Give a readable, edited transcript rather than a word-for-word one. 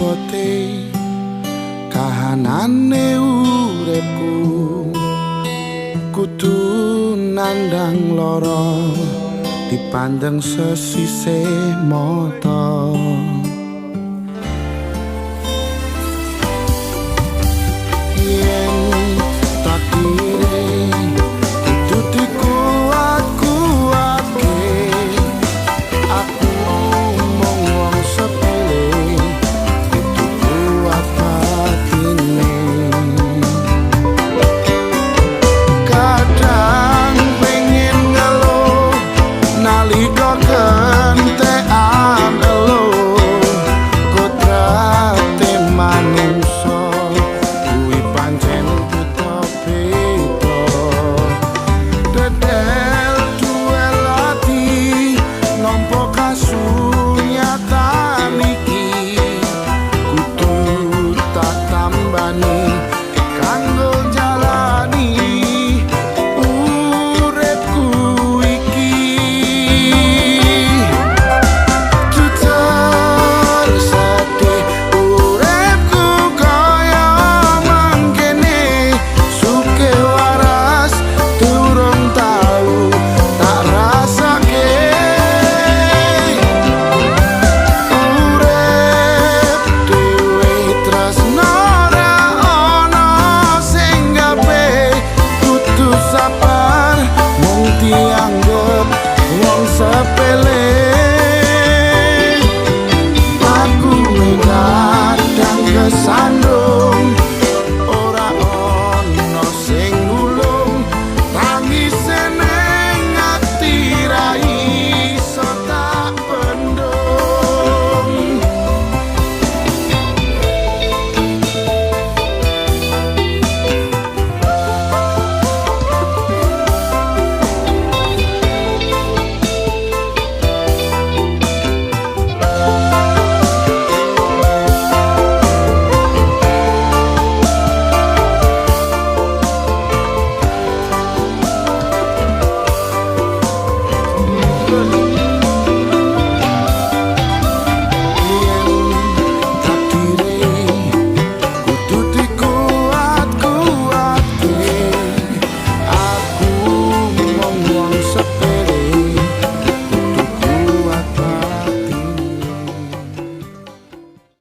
Abote kahanane uripku, kudu nandang lara, dipandeng sesisih mata. Yen takdire kudu dikuat-kuatke, aku mung wong sepele, kudu kuat batine. Kadang pengen ngeluh nalika kentekan eluh, kodrate manungsa kuwi pancen beda-beda. Dedel duel ati nampa kasunyatan iki, kudu tak tambani kanggo jalani uripku iki. Jujur sedih uripku kaya mangkene, sugih waras durung tau tak rasake. Urip dhewe tresno ora ana sing gawe, kudu sabar mung dianggep wong sepele.